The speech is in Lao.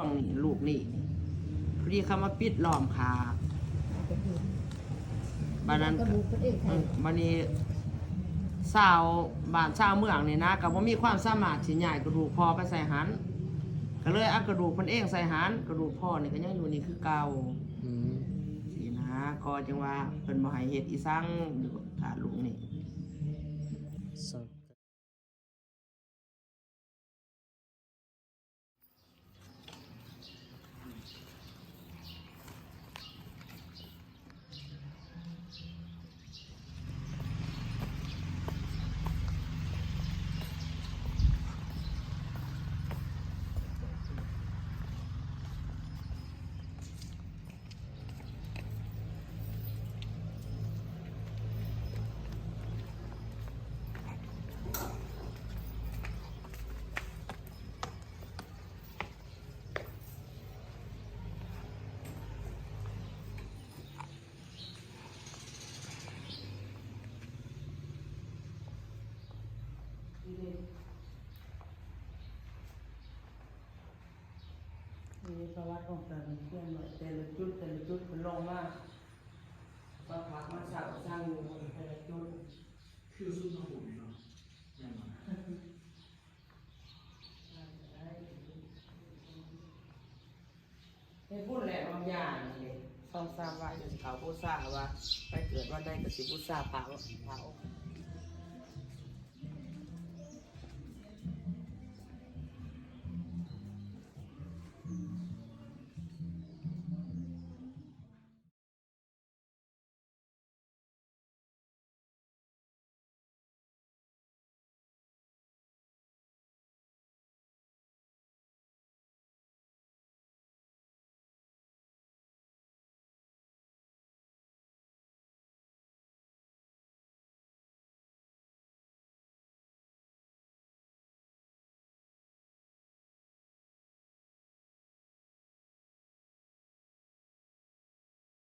ຂອງລູກນີ້ ພໍດີເຂົາມາປິດລ້ອມຂ້າ ບາດນັ້ນ ກະດູກເພິ່ນເອງ ເອີ ບາດນີ້ຊາວບ້ານຊາວເມືອງນີ້ນະ ກະບໍ່ມີຄວາມສາມາດຊິຍ້າຍກະດູກພໍ່ໄປໃສ່ຫັ້ນ ກະເລີຍເອົາກະດູກເພິ່ນເອງໃສ່ຫັ້ນ ກະດູກພໍ່ນີ້ກະຍັງຢູ່ນີ້ຄືເກົ່າ. ອືມ ຊີ້ນະ ກໍຈັ່ງວ່າເພິ່ນບໍ່ໃຫ້ເຮັດອີ່ສັງຢູ່ທາດລຸງນີ້. ມີປະຫວັດຂອງການຂຽນໄວ້ ແຕ່ລະຈຸດ ແຕ່ລະຈຸດເພິ່ນລົງມາ ມາພັກມາເຊົາສ້າງຢູ່ແຕ່ລະຈຸດ ຄືສຸດຂອງຜົມເນາະ ແມ່ນບໍ່? ເຮັດບຸນແຫຼະບາງຢ່າງນີ້ ສອງສາມວັນກໍຊິເຂົ້າບູຊາ ວ່າໄປເກີດວັນໃດກໍຊິບູຊາພະ ພະອົງ